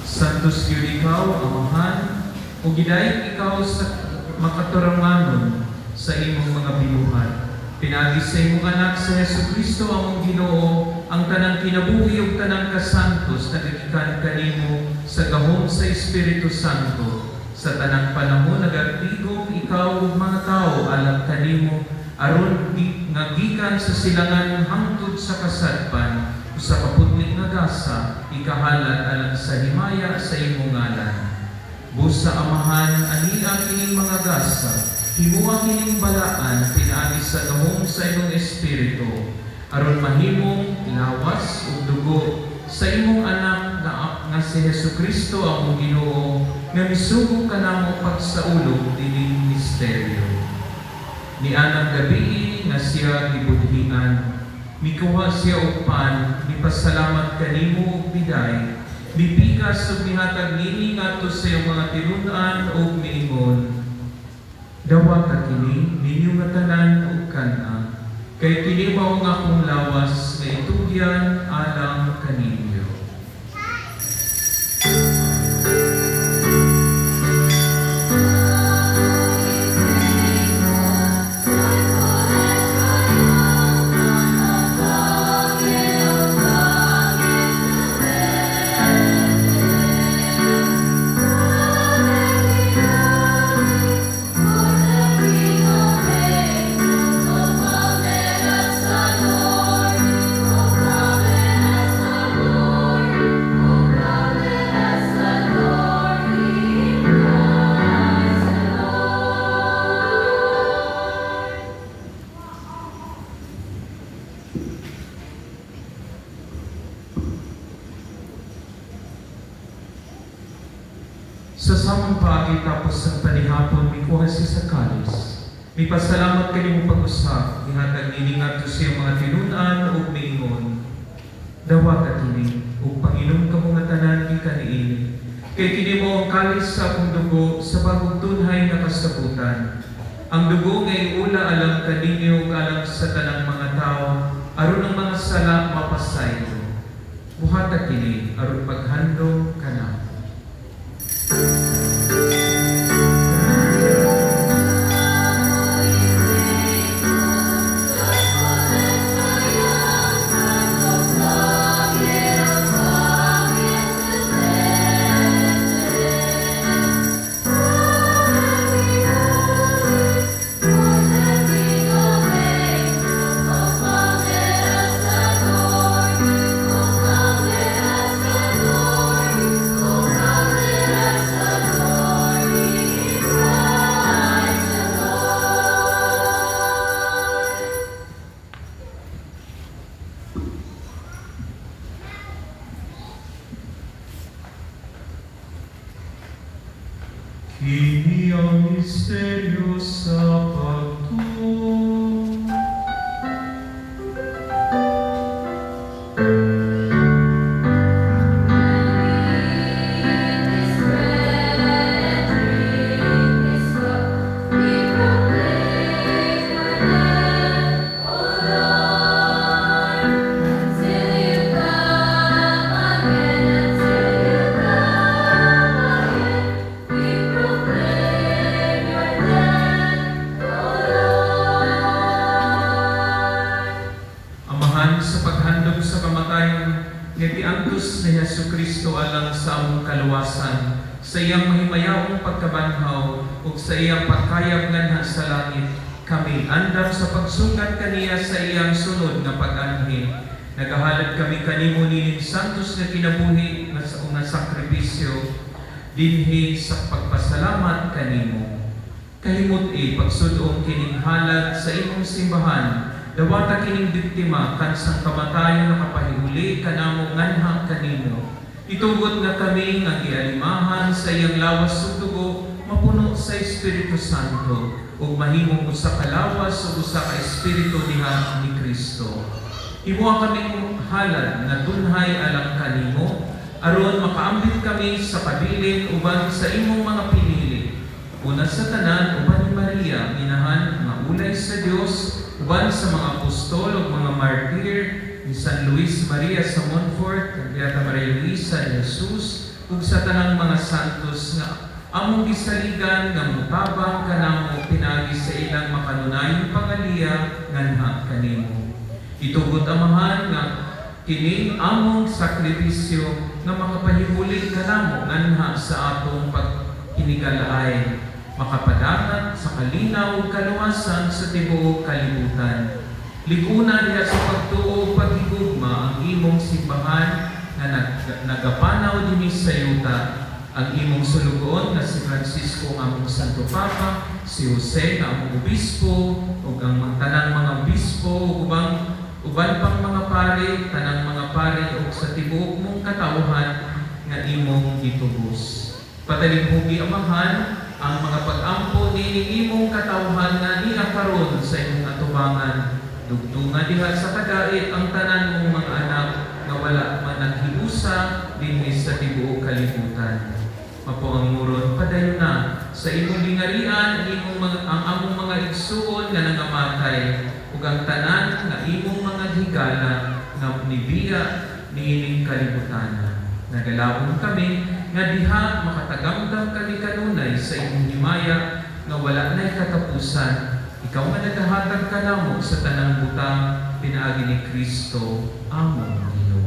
Santos gyud ikaw, Amahan, ug gidayeg ikaw sa makaturanganon sa imong mga binuhat. Pinaagi sa imong anak sa Hesus Kristo among Ginoo, ang tanang kinabuhi ug tanang kasantos nagagikan kanimo sa gahom sa Espiritu Santo. Sa tanang panahon nagartigom ikaw ug mga tawo alang kanimo aron nga gikan sa silangan hangtod sa kasadpan usa ka putli nga gasa ikahalad alang sa himaya sa imong ngalan. Busa Amahan, ania kining mga gasa, himua kining balaan pinaagi sa gahom sa imong Espiritu, aron mahimong lawas ug dugo sa imong anak nga si Hesus Kristo among Ginoo, nga misugo kanamo pagsaulog dining misteryo. Nianang gabii nga siya gibudhian, mikuha siya og pan, mipasalamat kanimo og biday, mipikas ug mihatag niini ngadto sa iyang mga tinun-an ug miingon, "Dawata kini ninyo nga tanan ug kan-a, kay kini mao ang akong lawas nga itugyan alang kaninyo." Sa samang paagi tapos ang panihapon, mikuha siya sa kalis. Mipasalamat kanimo pag-usab, mihatag niini ngadto sa iyang mga tinun-an ug miingon, "Dawata kini ug panginom kamo nga tanan gikan niini. Kay kini mao ang kalis sa akong dugo sa bagong tunhay nga kasabutan. Ang dugo nga iula alang alang kaninyo ug alang sa tanang mga tawo, aron ang mga sala mapasaylo. Buhata kini aron paghandom kanako. Kini ang misteryo sa pagtuo. Amahan, sa paghandom sa kamatayon nga giantos ni Hesus Kristo alang sa among kaluwasan, sa iyang mahimayaong pagkabanhaw ug sa iyang pagkayab nganha sa langit, kami andam sa pagsugat kaniya sa iyang sunod nga pag-anhi. Nagahalad kami kanimo nining santos nga kinabuhi nga sa nga sakripisyo dinhi sa pagpasalamat kanimo. Kahimut-i pagsud-ong kining halad sa imong simbahan, dawata kining biktima kansang kamatayon nakapahiuli kanamo nganha kanimo. Itugot nga kami nga gialimahan sa iyang lawas ug dugo mapuno sa Espiritu Santo ug mahimong usa ka lawas ug usa ka espiritu diha ni Kristo. Himoa kaming halad nga tunhay alang kanimo aron makaambit kami sa pabilin uban sa imong mga pinili. Una sa tanan, uban ni Maria, inahan nga ulay sa Dios, uban sa mga apostol ug mga martir ni San Luis Maria sa Montfort, ang Beata Maria Luisa ni Jesus, ug sa tanang mga santos nga among gisaligan nga motabang kanamo pinaagi sa ilang makanunayong pangaliya nganha kanimo. Itugot, Amahan, nga kining among sakripisyo nga makapahibuli kanamo nganha sa atong paghinigalaay, makapadangat sa kalinaw ug kaluwasan sa tibuok kalibutan. Liguna diha sa pagtuo ug paghigugma ang imong simbahan nga nagapanaw dinhi sa yuta, ang imong sulugoon nga si Francisco nga among Santo Papa, si Jose nga among obispo, ug ang tanang mga obispo ug uban pang mga pari, tanang mga pari ug sa tibuok mong katawhan nga imong gitubos. Patalimhugi, Amahan, ang mga pag-ampo niining imong katawhan nga niya karon sa imong atubangan. Dugtunga diha sa kadait ang tanan mong mga anak nga wala man naghiusa dinhi sa tibuok kalibutan. Mapuanguron, padayon na sa imong gingarian ang among mga igsuon nga nangamatay ug ang tanan nga imong mga higala nga nibiya niining kalibutan. Nagalaom kami nga diha makatagamgam kami kanunay sa imong himaya nga wala na'y katapusan. Ikaw nga nagahatag kanamo sa tanang butang pinaagi ni Kristo among Ginoo.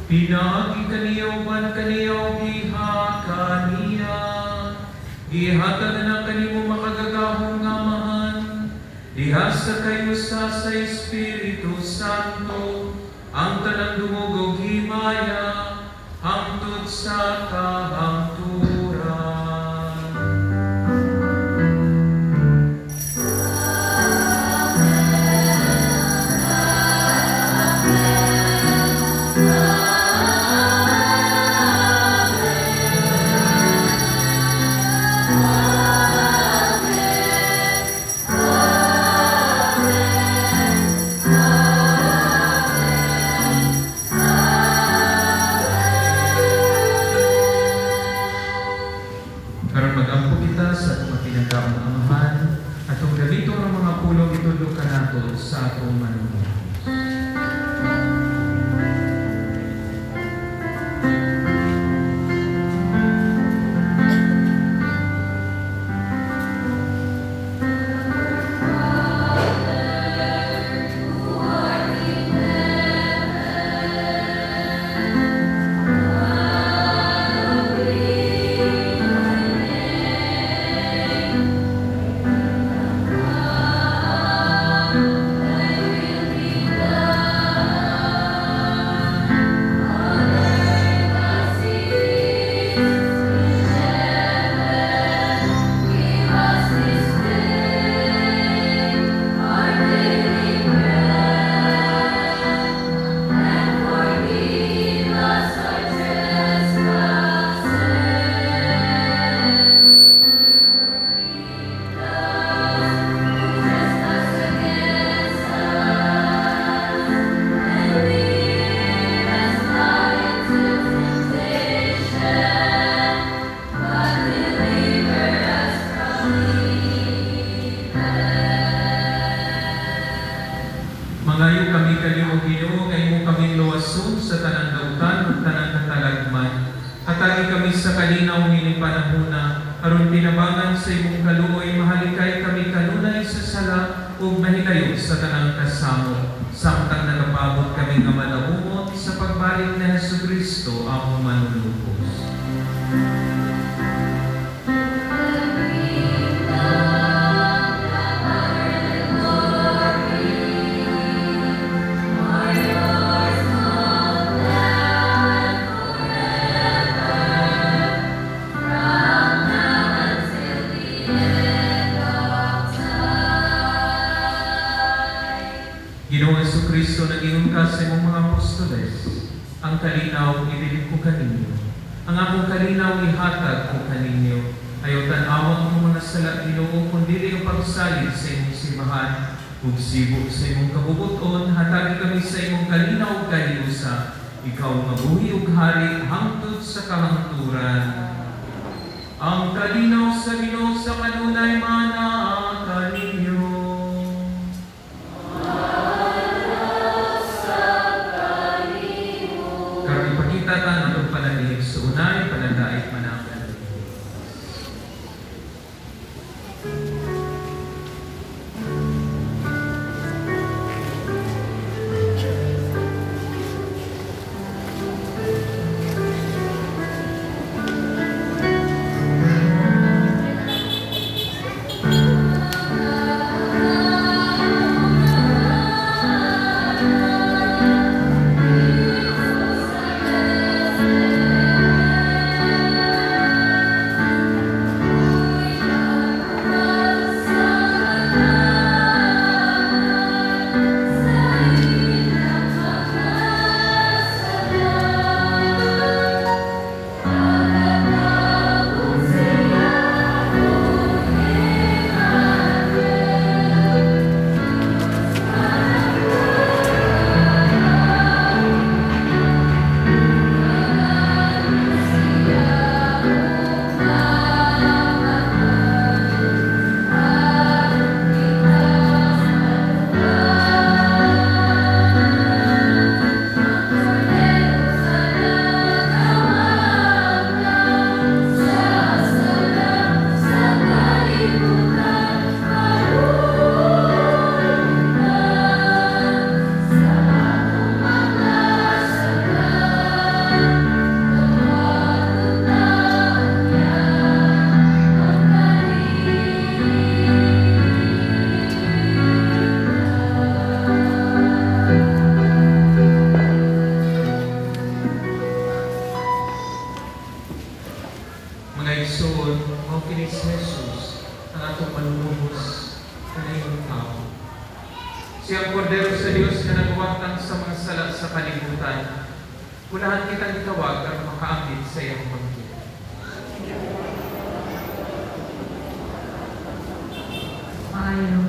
Pinaagi kaniya, uban kaniya, ug diha kaniya, gihatag na kanimo makagagahom nga Amahan, diha sa kayusa sa Espiritu Santo, ang tanang dungog ug himaya, hangtod sa kahangturan. ang Amahan, atong gamiton ang mga pulong itudlo kanato sa atong Manunubos. Mangayo kami kanimo, Ginoo, nga imo kaming luwason sa tanang dautan ug tanang katalagman. Hatagi kami sa kalinaw nining panahona aron tinabangan sa imong kaluoy mahalikay kami kanunay sa sala ug mahilayo sa tanang kasamot, samtang nagapabot kami nga malaumot sa pagbalik ni Hesukristo among Manunubos. Ginoong Kristo, nag-ingon ka sa imong mga apostoles, "Ang kalinaw ibilin ko kaninyo. Ang akong kalinaw ihatag ko kaninyo. Ayaw tan-awa ang mga sala, Ginoo, kundi ang pagsalig sa imong simbahan. Ug sibo sa imong kabubuton, hatagi kami sa imong kalinaw ug kaliusa. Ikaw nga buhi ug hari hangtod sa kahangturan." Ang kalinaw sa Ginoo sa kanunay manaa kaninyo. Karon ipakita ta ang atong panalihik sa unay, panagdait manang. Mga igsoon, mao kini si Jesus ang atong Manunubos kanayong tao. Siya ang Kordero sa Dios nga nagwatang sa mga sala sa kalibutan. Unahan kitang gitawag aron makaambit sa iyang bangkete. Maayo.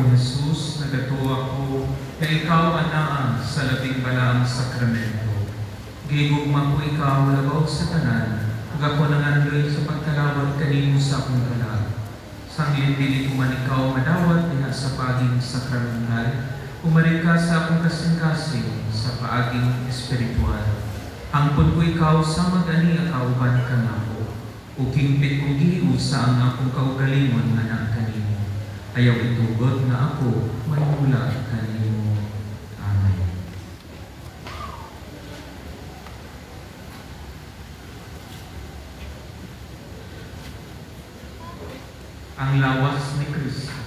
Ginoong Jesus, nagatuo ako nga ikaw anaa sa Labing Balaang Sakramento. Gihigugma ko ikaw labaw sa tanan, ug ako nangandoy sa pagkalawat kanimo sa akong kalag. Sangilang dili ko man ikaw madawat diha sa paaging sakramental, umarik ka sa akong kasing-kasing sa paaging espiritual. Hangpon ko ikaw sa mag-ani kauban ka nako, ug hingpit kong gihiusa ang akong kaugalingon nga naa kanimo. Ayaw itugot nga ako mahimula kanimo. Amen. Ang lawas ni Kristo.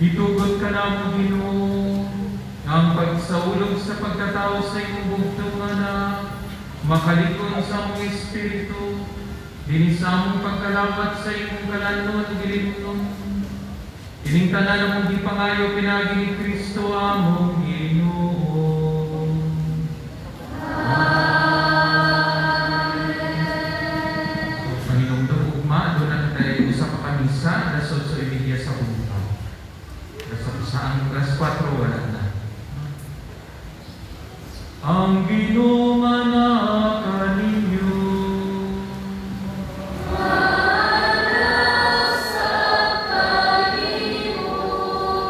Gitugot kanamo, Ginoo, ang pagsaulog sa pagkatao sa imong bugtong Anak, makalig-on sa among espiritu, dinhi sa among pagkalawat sa imong kalan-on ug ilimnon. Ining tanan among gipangayo pinaagi ni Kristo among Ginoo. So, pahinumdom ugma, duna na tay usa pa ka misa, alas 8:30 sa Bugtong. Sa ang alas 4, wala na. Ang Ginoo manaa kaninyo.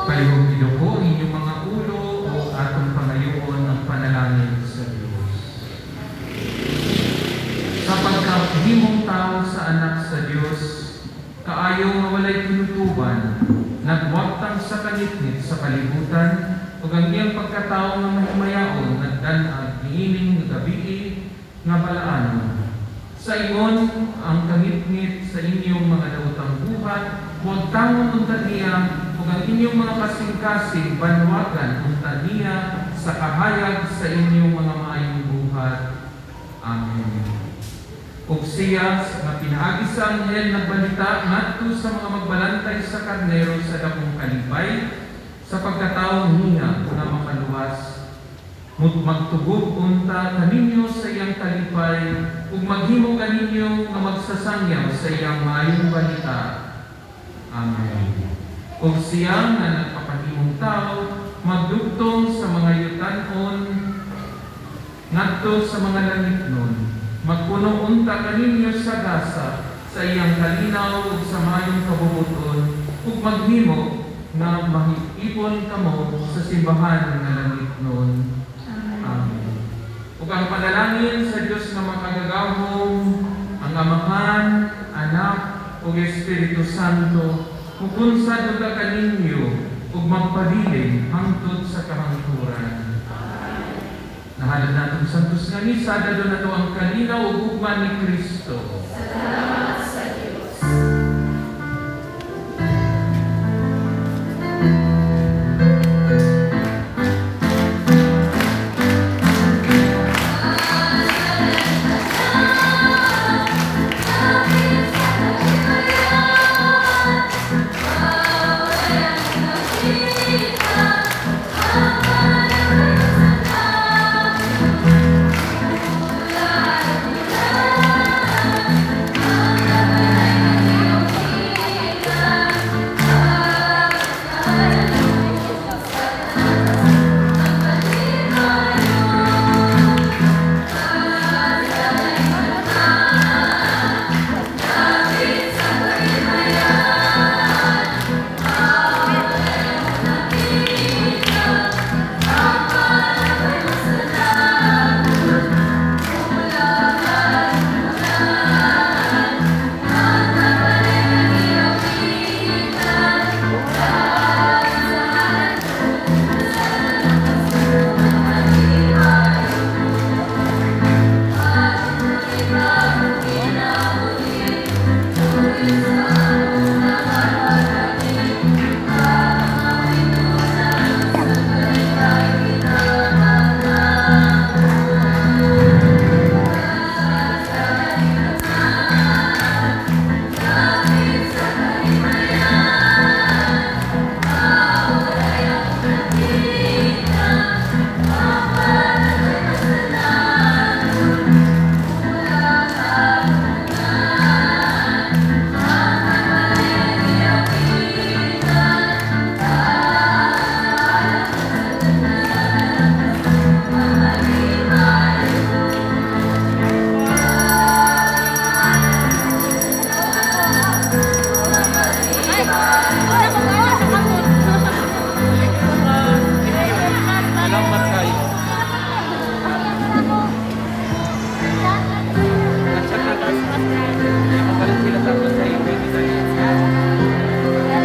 Palihog iduko ang inyong mga ulo ug atong pangayoon ang panalangin sa Diyos. Sa pagkahimong tao sa Anak sa Diyos, kaayo nga walay tinutuban, nagwagtang sa kangitngit sa kalibutan, ug ang iyang pagkatao nga mahimayaon nagdan-ag niining gabii nga balaanon. Sa ingon ang kangitngit sa inyong mga daotang buhat, wagtangon unta niya, ug ang inyong mga kasing-kasing banwagan unta niya sa kahayag sa inyong mga maayong buhat. Amen. Ug siya nga pinaagi sa anghel nagbalita ngadto sa mga magbalantay sa karnero sa dakong kalipay sa pagkatao niya nga makaluwas. Magtugob unta kaninyo sa iyang kalipay ug maghimo kaninyo nga magsasangyaw sa iyang maayong balita. Amen. Ug siya nga nagpakahimong tao magdugtong sa mga yutanon ngadto sa mga langitnon. Magpuno unta kaninyo sa gasa sa iyang kalinaw ug sa maayong kabubut-on ug maghimo nga mahipon kamo sa simbahan nga langitnon. Amen. Amen. Ug ang panalangin sa Dios nga makagagahom, ang Amahan, Anak, ug Espiritu Santo, mukunsad unta kaninyo ug magpabilin hangtod sa kahangturan. Nahalad natong santos nga misa, dadon nato ang kalinaw ug ugma ni Kristo. Salamat.